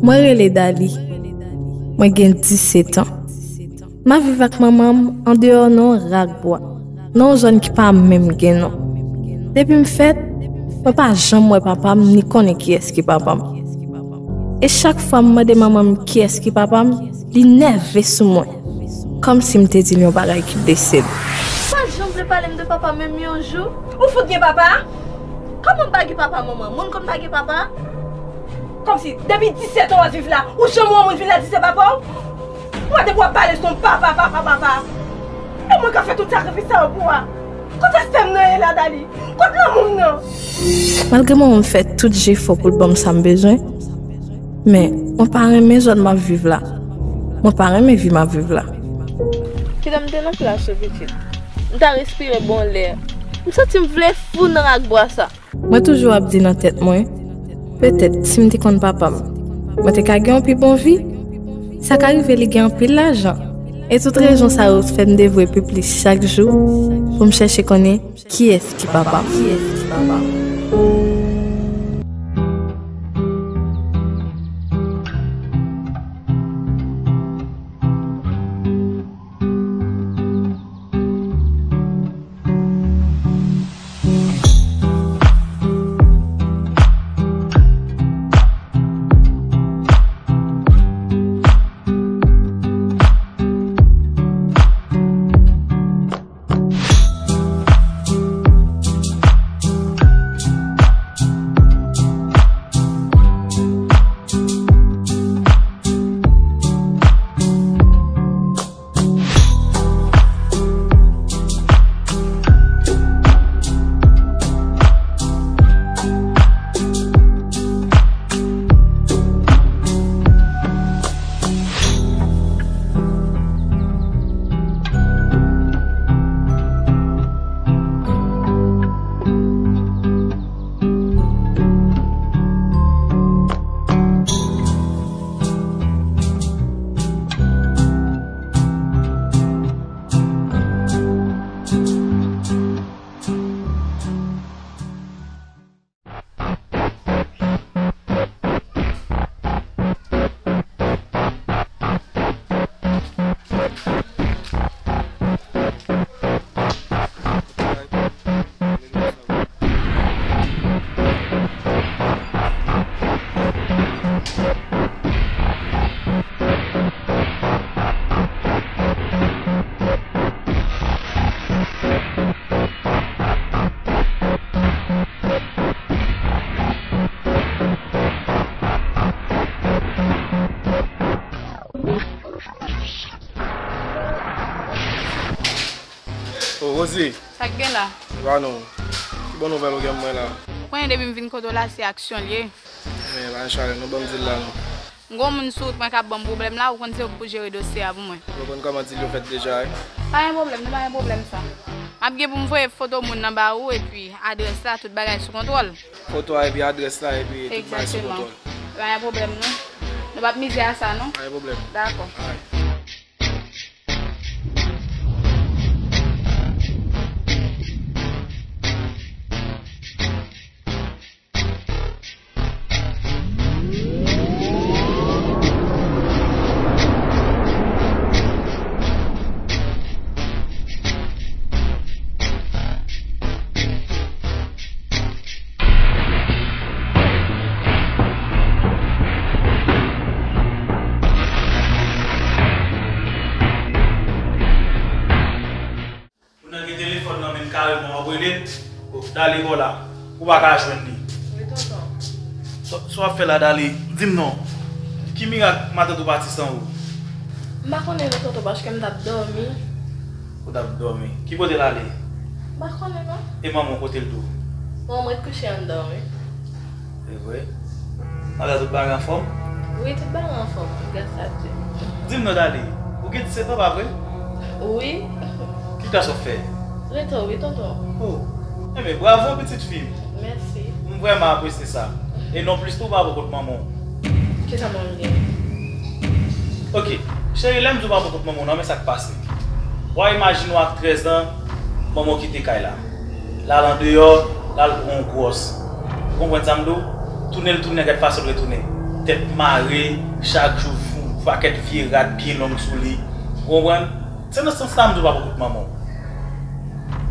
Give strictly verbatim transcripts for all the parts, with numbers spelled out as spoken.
Mwen rele Dali. Mwen gen disèt an. M ap viv ak manman m andeyò nan yon rak bwa, nan yon zòn ki pa menm gen non. Depi m fèt, mwen pa janm wè papa m ni konnen kiyès ki papa m. E chak fwa m mande manman m kiyès ki papa m, li nève sou mwen, kòmsi m te di l yon bagay ki blese l. Ou pa janm vle pale m de papa menm yon jou? Ou fout gen papa? Kòman m pa gen papa, manman? Moun konn pa gen papa? Kòmsi, depi disèt an w ap viv la, ou janm wè yon moun vin la di se papa w? Ou wè depi w ap pale se yon papa, papa, papa. E mwen k ap fè tout sakrifis sa yo pou w a. Kot respè m nan ye la, Dali? Kot lanmou m nan? Malgre manman m fè tout jefò pou l ban m sa m bezwen, men mwen pa renmen zòn m ap viv la. Mwen pa renmen vi m ap viv la. Kidon, m te nan plas ou, pitit. M ta respire bon lè. M santi m vle fou nan rak bwa sa. Mwen toujou ap di nan tèt mwen, petèt si m te konn papa m, mwen te ka gen yon pi bon vi. Sa ka rive li gen anpil lajan. E tout rezon sa yo fè m devwe pi plis chak jou pou m chèche konnen kiyès ki papa m. Kiyès ki papa m? Oh, Rosie. Sa k gen la? E pa nou. Ki bon nouvèl ou gen pou mwen la? Ou konnen depi m vin kote w la, se aksyon l ye. Men, pa gen chalè, nou ban m di l la, non. M gen yon moun sou wout mwen k ap ban m pwoblèm la, ou konn se ou ki pou jere dosye a pou mwen. Ou konn kòman di l yo fèt deja, wi. Pa gen pwoblèm, non, pa gen pwoblèm sa. M ap gen pou m voye foto moun nan ba ou, epi adrès la, tout bagay sou kontwòl. Foto a, epi adrès la, epi tout bagay sou kontwòl. Egzakteman. Pa gen pwoblèm, non. Nou p ap mize a sa, non. Pa gen pwoblèm. Dakò. Alright. Ou nan gen telefòn nan men kareman w ap rele, o, Dali bò la, ou pa ka jwenn li. Wi, tonton. Sa sa w ap fè la, Dali? Di m non. Ki mirak matant ou pati san ou? M pa konnen non, tonton, paske m t ap dòmi. Ou t ap dòmi. Ki kote l ale? M pa konnen non. E manman w, kote l tou? Manman m ret kouche anndan, wi. Se vre? Matant, tout bagay anfòm? Wi, tout bagay anfòm, gras a Dye. Di m non, Dali, ou gen disèt an, pa vre? Wi. Ki klas w ap fè? Trè tò, wi, tonton. Oh. Enben, bravo, pitit fi m. Mèsi. M vrèman apresye sa. E nonplis tou, bravo kont manman w. Kisa manman m gen? Ok. Cheri, lè m di w bravo kont manman w, nan men sa k pase. W a imajine w ak trèz an, manman w kite kay la. L al andeyò, l al pran yon gwòs. Ou konprann sa m di w? Tounen l tounen, gad fason l retounen. tèt mare, chak jou fè yon pakèt vye rad byen long sou li. Ou konprann? Se nan sans sa m di w pa pran kout manman w.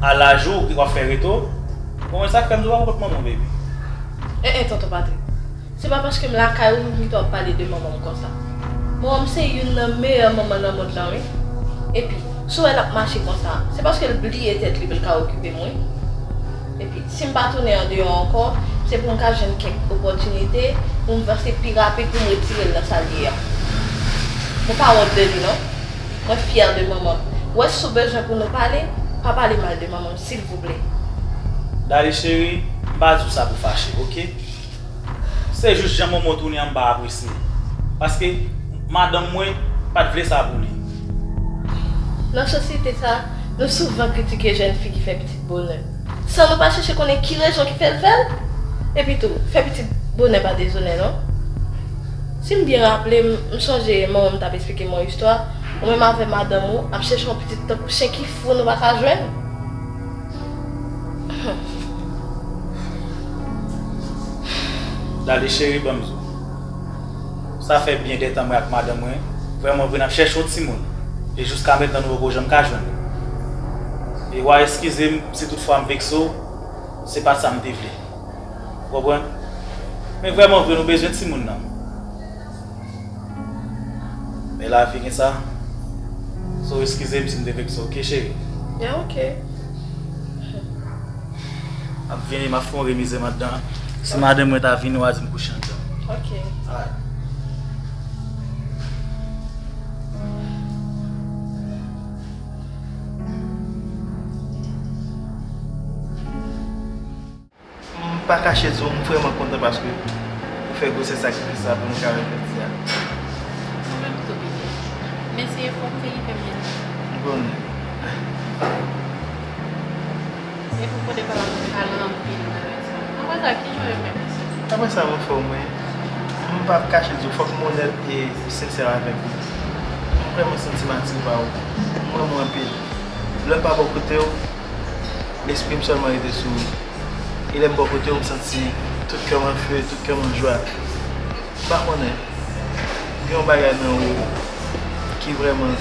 A laj ou, w ap fè reto. Ou konprann sa k fè m di w pa pran kout manman w, baby? Eh, eh, tonton Patrick. Se pa paske m lakay ou m kite w ap pale de manman m konsa. Manman m se youn nan meyè manman nan mond lan, wi. Epi, si w wè l ap mache konsa, se paske l bliye tèt li pou l ka okipe m, wi. Epi, si m pa tounen andeyò ankò, se pou m ka jwenn kèk opòtinite pou m vanse pi rapid pou m retire l nan sa l ye a. Mwen pa wont de li, non. Mwen fyè de manman m. Wè, si w bezwen pou nou pale, pa pale mal de manman m, silvouplè. Dali cheri, m pa di w sa pou fache, oke? Se jis jan manman w tounen an m pa apresye. Paske madanm mwen pa t vle sa pou li. Nan sosyete sa, nou souvan kritike jèn fi ki fè pitit bonè, san nou pa chèche konnen ki rezon ki fè l fè l. Epi tou, fè pitit bonè pa dezonè, non. Si m byen raple m, m sonje manman m t ap eksplike m yon istwa, ou menm avè madanm ou ap chèche yon pitit tankou chen ki fou nou pa ka jwenn. Dali cheri, ban m di w. Sa fè byen de tan mwen ak madanm mwen, vrèman vre n ap chèche yon timoun. E jiska mentnan nou poko janm ka jwenn li. E w a eskize m si toutfwa m vekse w, se pa t sa m te vle. Ou konprann? Men vrèman vre nou bezwen timoun nan. Men lavi gen sa. So, eskize m si m te vekse w, oke, cheri? Ya, oke. M ap vini, m ap fè yon remize m anndan. Si madanm mwen ta vini, w a di m kouche anndan. Oke. Alright. M pa kache di w, m vrèman kontan paske ou fè gwosès sakrifis la pou nou ka wè jodi a. Mwen menm tou, Peter. Men se efò m fè ki fè m vin la. M konnen. Epi w konnen papa m pale anpil nan lè sa. Apre sa, ki jan w renmen mesye? Apre sa, m anfòm, wi. M p ap kache di w, fòk m onèt e sensè avèk ou. M vrèman santi m atire pa ou. M renmen w anpil. Lè m pa bò kote w, lespri m sèlman rete sou ou. E lè m bò kote w, m santi tout kè m an fe, tout kè m an jwa. M pa konnen, gen yon bagay nan ou ki vrèman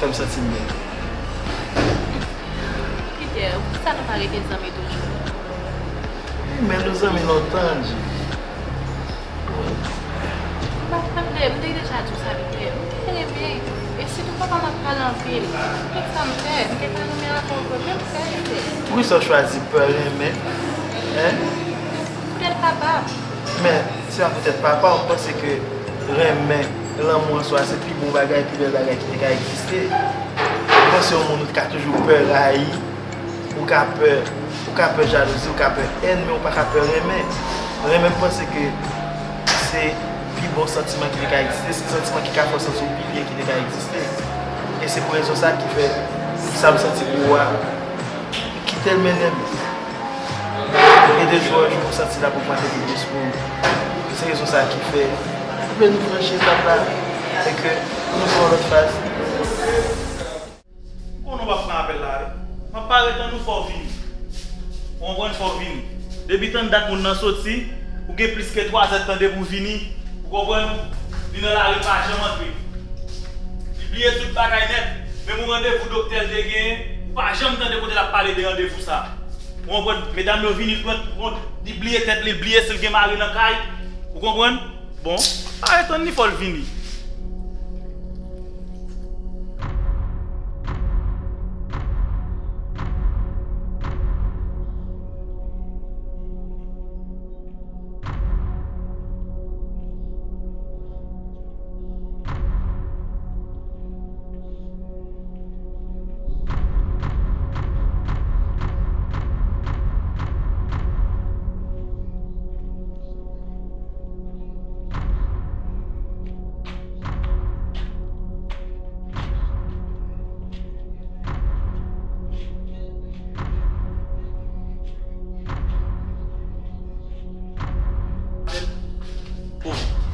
fè m santi m byen. Peter, poukisa nou pa rete zanmi toujou? Wi, men nou zanmi lontan, Angie. M pa t vle, m te deja di w sa, Peter. M te renmen. E sitou papa m ap pale anpil. Tout sa m fè, m te pa renmen ankò vre, men m fè, Peter. Poukisa w chwazi pè renmen? Hein? Poutèt papa m. Men, se pa poutèt papa w, m panse ke renmen, lanmou an swa, se pi bon bagay, pi bèl bagay ki te ka egziste. M panse yon moun ou ka toujou pè rayi, ou ka pè, ou ka pè jalouzi, ou ka pè èn, men ou pa ka pè renmen. Renmen, m panse ke se pi bon santiman ki te ka egziste, se santiman ki ka fè w santi w pi byen ki te ka egziste. E se pou rezon sa ki fè sa m santi pou ou a, kite l mennen m. E de jou an jou, m santi l ap ogmante pi plis pou ou. Se rezon sa ki fè m vle nou franchi etap la e ke nou pran yon lòt faz. Ou konnen w ap pran apèl la, wi. M ap pale tann ou fò w vini. Ou konprann, fò w vini. Depi tann dat moun nan soti, ou gen plis ke twa zè tan depi w vini. Ou konprann? Li nan lari, l pa janm antre. Li bliye tout bagay nèt. Menm yon randevou doktè l te genyen, ou pa janm tande kote l ap pale de randevou sa. Ou konprann? Medam yo vini, pran kont, li bliye tèt li, li bliye si l gen mari nan kay. Ou konprann? Bon, pa ret tann li, fò l vini.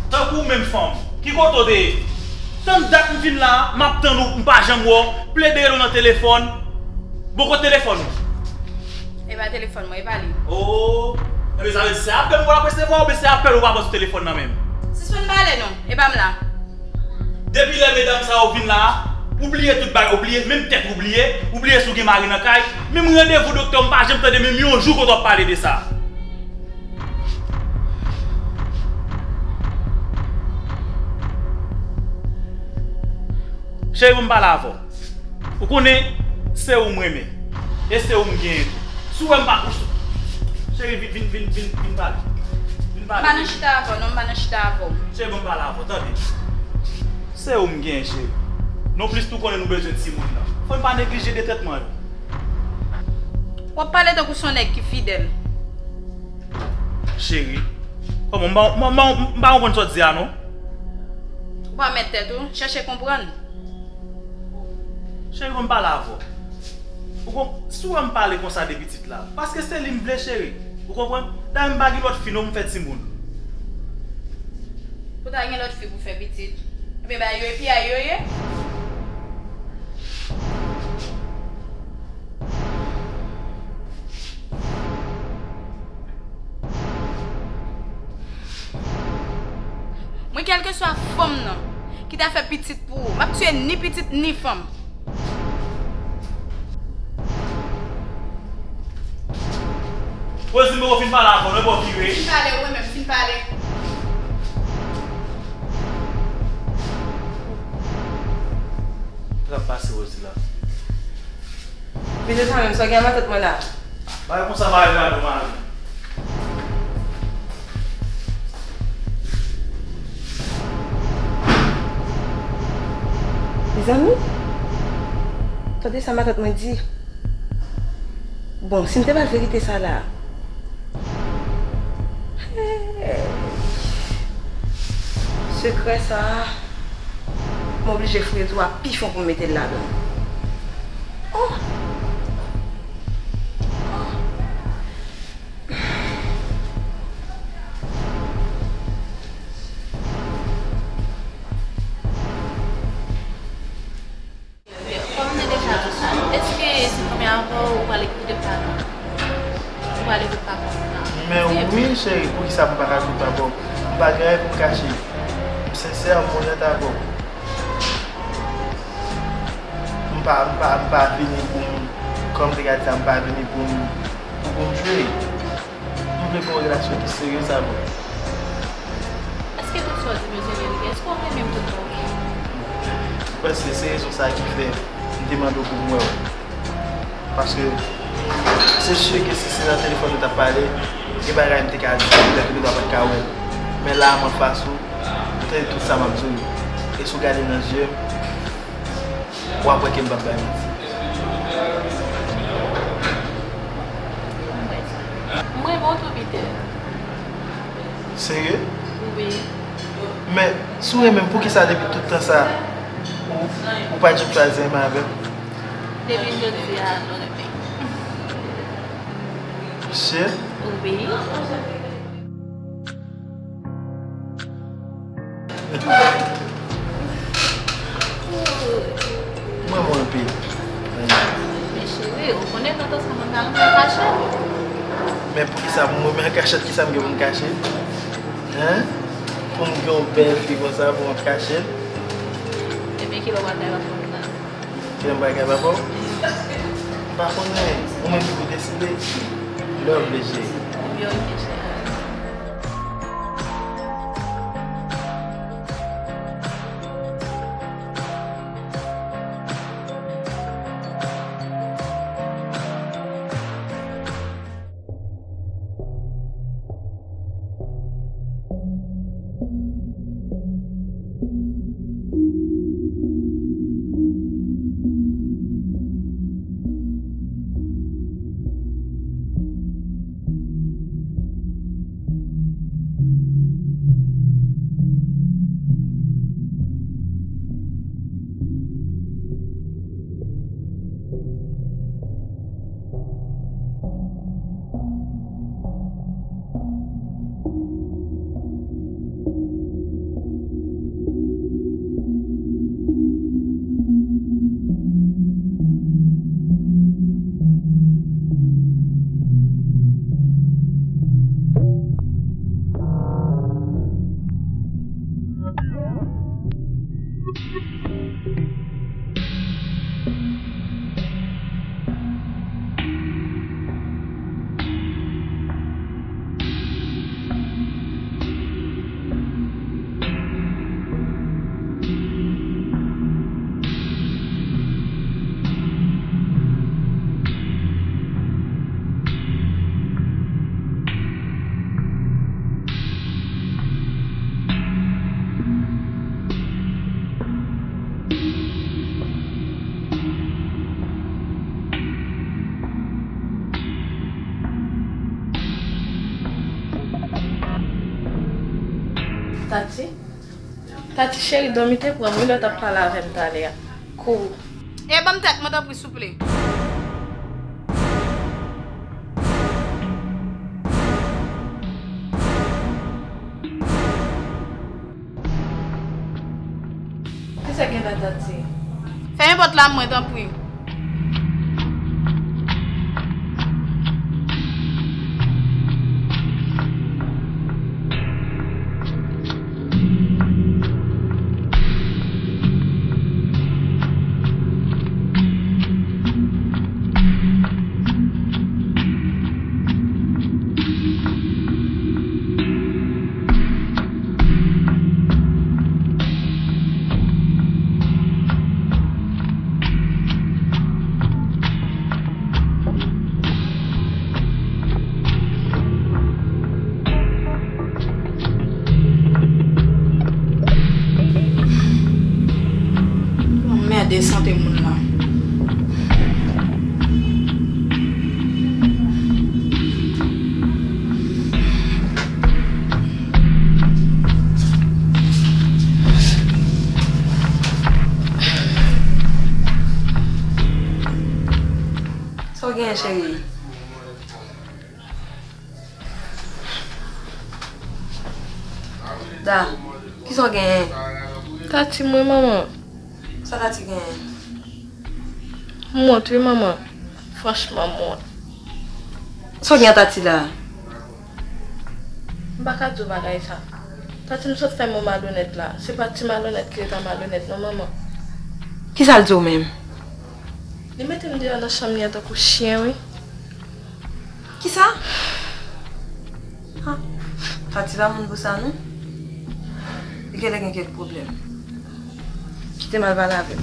Tankou w menm fanm, ki kote w te ye? Tann dat m vin la, m ap tann ou, m pa janm wè w, plede rele w nan telefòn. Bon, kote telefòn ou? E pa telefòn mwen, e pa li. Oh, enben sa vle di se apèl ou pa resevwa oubyen se apèl ou pa pran sou telefòn nan menm? Son pale non, e pa m la. Depi lè medam sa yo vin la a, ou bliye tout bagay, ou bliye menm tèt ou bliye, ou bliye si w gen mari nan kay, menm randevou doktè w m pa janm tande menm yon jou kote w ap pale de sa. Cheri, pou m pale avè w. Ou konnen, se ou m renmen. E se ou m genyen tou. Si w wè m pa, ou, cheri, vin, vin, vin, vin, vin pale. Vin pale. M pa nan chita avè w, non, m pa nan chita avè w. Cheri, ban m pale avè w, tande. Se ou m genyen, cheri. Non plis tou konnen nou bezwen timoun nan. Fò n pa neglije de trètman yo. W ap pale tankou se yon nèg ki fidèl. Cheri, kòman, m pa, m pa, m pa, m pa konprann sa w di a, non. Ou pa mèt tèt ou, chèche konprann. Cheri, ban m pale avè w. Ou konp-, si w wè m pale konsa de pitit la, paske se li m vle, cheri. Ou konprann? Dayè m pa gen lòt fi non pou m fè timoun. Pou ta gen lòt fi pou fè pitit. Ebyen, bagay yo epi a yo ye. Mwen, kèlkeswa fanm nan ki ta fè pitit pou ou, m ap tiye ni pitit ni fanm. Rosie, m poko fin pale avè w non, epi w vire. Fin pale, ou menm, fin pale. Sa k ap pase, Rosie, la? Vide sa menm, sa w gen a matant mwen la? Bagay konsa pa rive a non, mari. Mezanmi, tande sa matant mwen di. Bon, si m te ba l verite sa la. Hey. Sekrè sa a, m oblije fouye twou a pi fon pou m mete l ladan l. Oh! Oh! Kòm m te deja di w sa, èske se premye avè w ou pral ekri de pa non? Ou pral ekri pa kòm nan? Men wi, cheri, poukisa m pa ka ekri pa bò? M pa gen anyen pou m kache. M sensè, m onèt avè w. M pa, m pa, m pa vini pou m, kòm m te ka di sa, m pa vini pou m, pou, pou m jwe. M vle gen yon relasyon ki serye avè w. Èske tout sa w di m yo se verite? Èske w renmen m tout bon kè? Ou panse se rezon sa a ki fè m te mande w pou m wè w? Paske se si ke si se nan telefòn nou t ap pale, gen bagay m te ka di w, petèt ou pa t ka wè m. Men la a m anfas ou, ou tande tout sa m ap di w yo. E si w gade m nan zye m, w ap wè ke m p ap bay manti. M renmen w tou, Peter. Serye? Wi. Men, si w renmen m, poukisa depi tout tan sa, ou, ou pa t janm chwazi renmen avè m? Depi jodi a, nou renmen. Sye? Wi. Mwen, mwen anpil. Men cheri, ou konnen nan tan sa mwen ta renmen kachèt. Men poukisa pou mwen, men an kachèt, kisa m gen pou m kache? Hen? Pou m gen yon bèl fi konsa, pou m ap kache l? Ebyen, kilè w pral bay papa m nan? Kilè m pral kay papa w? M pa konnen. Ou menm ki pou deside. Lè w vle, cheri. Ebyen, ok, cheri. Tati? Tati cheri, dòmi te pran m wi lè w t ap pale avè m talè a. Kou. E ban m tèt mwen tanpri souple. Kisa k gen la, Tati? Fèmen pòt la mwen tanpri. Anmède sante moun lan. Sa w genyen, cheri? Da, kisa w genyen? Tati mwen, manman. Sa Tati genyen? M wont wi, manman. Franchman, m wont. Sa w gen ak Tati la? M pa ka di w bagay sa. Tati m sot fè m yon malonèt la. Se pa ti malonèt ki rete malonèt non, manman. Kisa l di w menm? Li mete m deyò nan chanm li an tankou chen wi. Kisa? Ha, Tati pa moun pou sa non. Li genlè gen kèk pwoblèm. Kite m al pale avè l.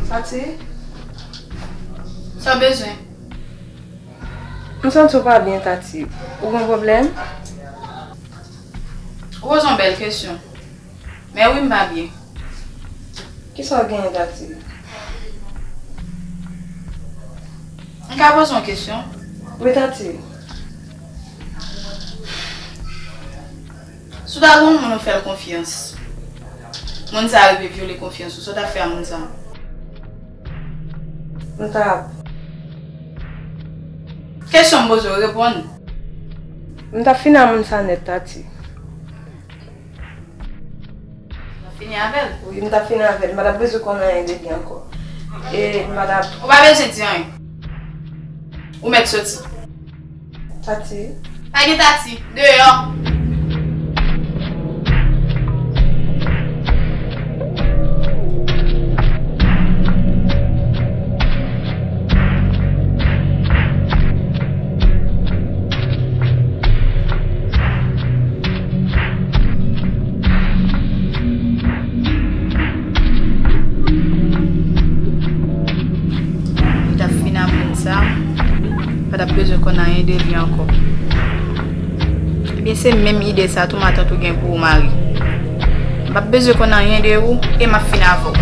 Tati? Sa w bezwen? M santi w pa byen, Tati. Ou gen pwoblèm? Ou poze yon bèl kesyon. Men wi, m pa byen. Kisa w genyen, Tati? M ka poze yon kesyon? Wi, Tati. Si w ta gen yon moun ou fè l konfyans, moun sa a rive vyole konfyans ou, sa w t ap fè a moun sa a? M t ap. Kesyon m poze w, reponn. M t ap fini a moun sa nèt, Tati. Fini avè l? Wi, m t ap fini avè l. M pa t ap bezwen konn anyen de li ankò. E m pa t ap. Ou pa bezwen di anyen. Ou mèt soti. Tati. Pa gen Tati. Deyò. Li t ap fin ak moun sa, m pa t ap bezwen konn anyen de li ankò. Ebyen, se menm ide sa tou matant ou gen pou ou mari. M p ap bezwen konn anyen de ou, e m ap fin avè w.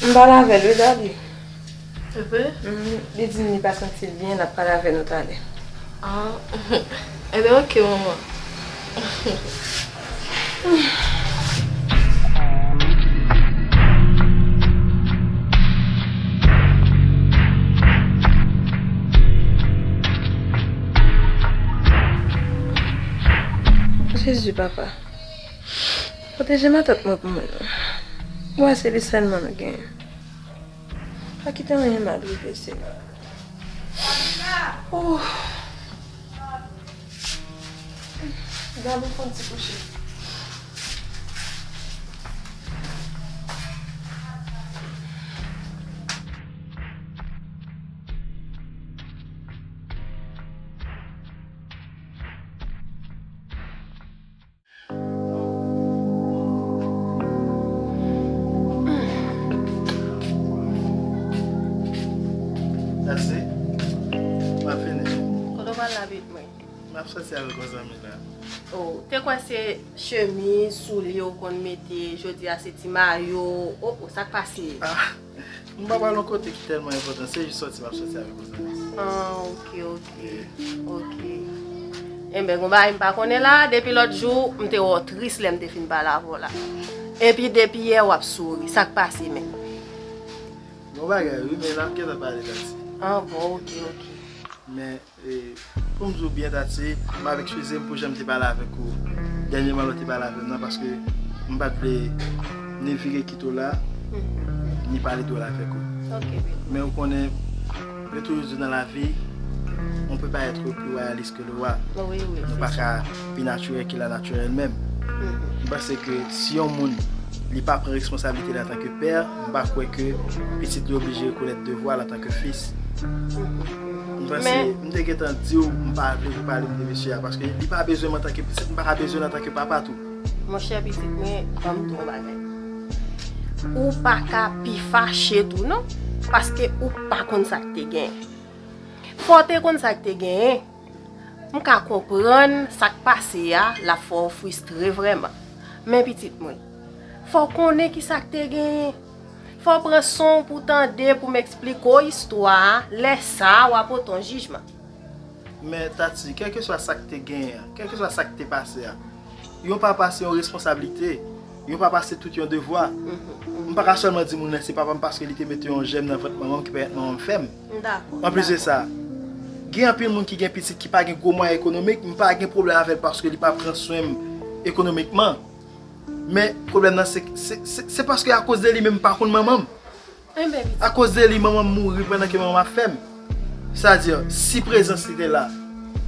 M pale avè l wi, Daddy. Vre? Mhm. Li di m li pa santi l byen, l ap pale avè nou talè. Ah. Enben, oke, manman. Jezi, papa. Pwoteje matant mwen pou mwen non. Ou wè se li sèlman nou genyen. Pa kite anyen mal rive, Senyè. Oh. Gade fon ti kouche. Pale la, pitit mwen. M ap sòti avèk yon zanmi la. Oh, te kwè se chemiz, soulye ou konn mete, jodi a se ti mayo. Oh, oh, sa k pase? Ah, m pa pral yon kote ki tèlman enpòtan, se jis sòti m ap sòti avèk yon zanmi. Ah, ok, ok. Ok. Enben, gon bagay m pa konnen la, depi lòt jou, m te wè w tris lè m te fin pale avè w la. Epi depi yè w ap souri, sa k pase menm? Gon bagay, wi, men n ap gentan pale, Tati. Ah, bon, ok, ok. Men, e, pou m di w byen, Tati, m ap eskize m pou jan m te pale avèk ou dènyèman lè w te pale avè m nan, paske m pa t vle ni vire kite w la, ni pale dwòl avèk ou. Ok, baby. Men ou konnen, yo toujou di nan lavi, on peut pas être plus royaliste que le roi. Wi, wi, se sa. Nou pa ka pi natirèl ke la naturèl menm. Mhm. M panse ke si yon moun, li pa pran responsablite li antanke pè, m pa kwè ke pitit li oblije rekonèt devwa l antanke fis. Mhm. M panse, men m te gentan di w, m pa vle pou pale m de mesye a, paske li pa bezwen m antanke pitit, m pa ka bezwen l antanke papa tou. Monchè, pitit mwen, ban m di w yon bagay. Ou pa ka pi fache tou non, paske ou pa konn sa k te genyen. Fò w te konn sa k te genyen. M ka konprann sa k pase a, l ap fè w fristre vrèman. Men pitit mwen, fò w konnen ki sa k te genyen. Fò w pran son w pou w tande, pou m eksplike w istwa a, lè sa a w ap pote yon jijman. Men Tati, kèlkeswa sa k te genyen an, kèlkeswa sa k te pase a, yon papa se yon responsablite, yon papa se tout yon devwa. Mhm. M pa ka sèlman di moun nan se papa m paske li te mete yon jèm nan vant manman m ki pèmèt manman m fè m. M dakò, m dakò. Anplis de sa, gen anpil moun ki gen pitit ki pa gen gwo mwayen ekonomik, m pa gen pwoblèm avè l paske li pa pran swen m ekonomikman. Men pwoblèm nan se, se, se, se paske akoz de li menm m pa konn manman m. Enben, pitit. Akoz de li, manman m mouri pandan ke manman m ap fè m. Sètadi, si prezans li te la,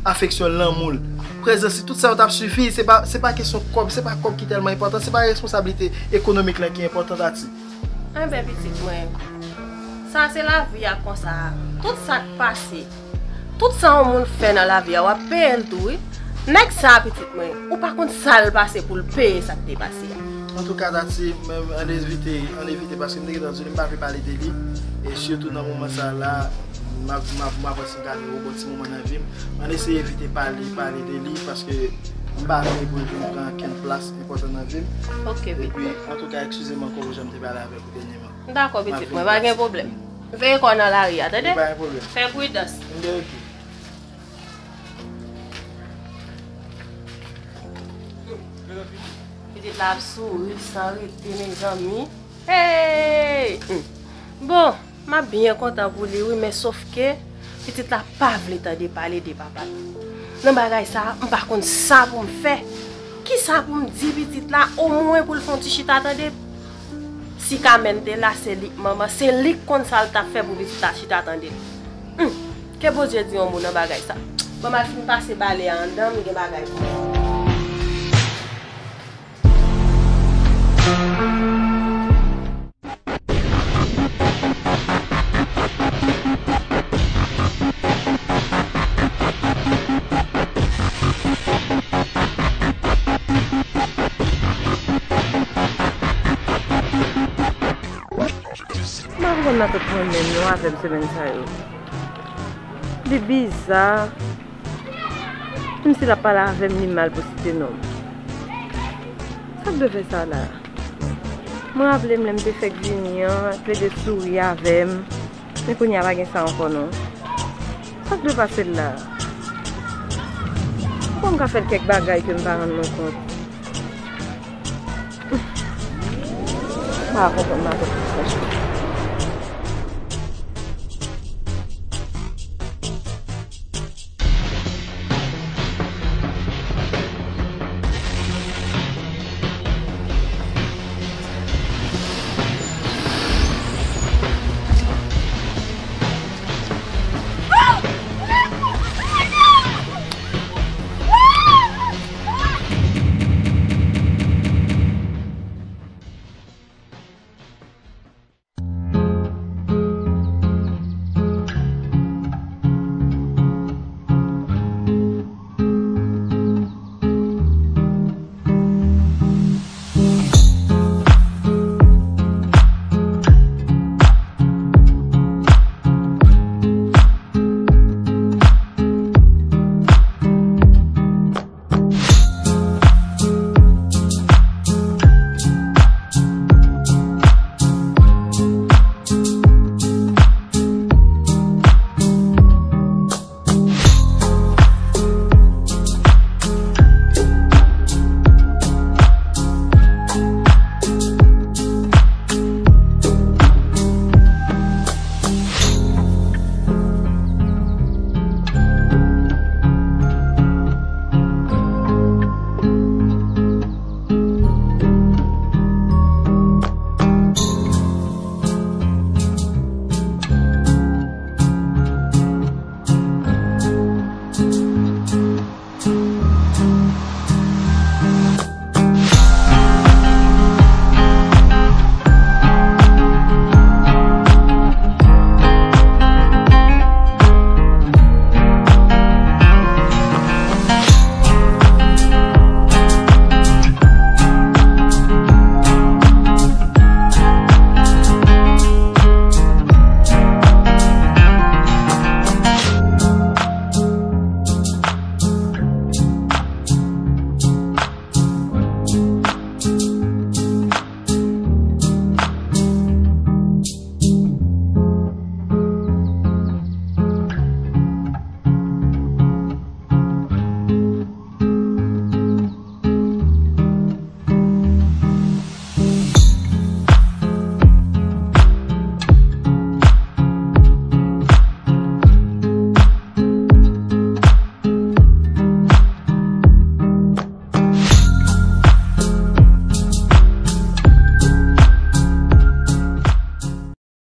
afeksyon l, lanmou l, prezans li, tout sa yo t ap sifi. Se pa, se pa kesyon kòb, se pa kòb ki tèlman enpòtan, se pa responsablite ekonomik lan ki enpòtan, Tati. Enben, pitit mwen, sa se lavi a konsa. Tout sa k pase, tout sa yon moun fè nan lavi a, w ap peye l tou, wi. Nèg sa a, pitit mwen, ou pa konn sa l pase pou l peye sa k te pase a. Antouka, Tati, men ann evite, ann evite, paske m te gentan di w li, m pa vle pale de li. E sitou nan moman sa a la, m ap, m ap, m ap wè si m ka fè yon bon ti moman nan vi m. Ann eseye evite pale, pale de li, paske m pa vle pou l vin pran kenn plas enpòtan nan vi m. Ok, epi, pitit. Antouka, eskize m ankò pou jan m te pale avèk ou dènyèman. Dakò, pitit mwen, pa gen pwoblèm. Veye kò w nan lari a, tande? Pa gen pwoblèm. Fè pridans. M gen oke. Pitit la ap souri san rete, mezanmi. Hey! Hmm. Bon, m ap byen kontan pou li, wi, men sòf ke pitit la pa vle tande pale de papa l. Nan bagay sa a, m pa konn sa pou m fè. Kisa pou m di pitit la, omwen pou l fè yon ti chita tande? Si Kamèn te la, se li k manman, se li k konn sa l t ap fè pou pitit la chita tande l. Hum, ke Bondye di yon mo nan bagay sa. Ban m al fin pase bale a anndan, m gen bagay pou m fè. M pa konprann matant mwen menm non avè m semèn sa yo. Li biza. Menm si l ap pale avè m, li mal pou site non m. Sa k dwe fè sa la? Mwen raple m lè m te fèk vini an, l plede souri avè m. Men kounye a pa gen sa ankò non. Sa k dwe pase l la? Poukwa m ka fè l kèk bagay ke m pa rann mwen kont? M pa konprann matant mwen franchman.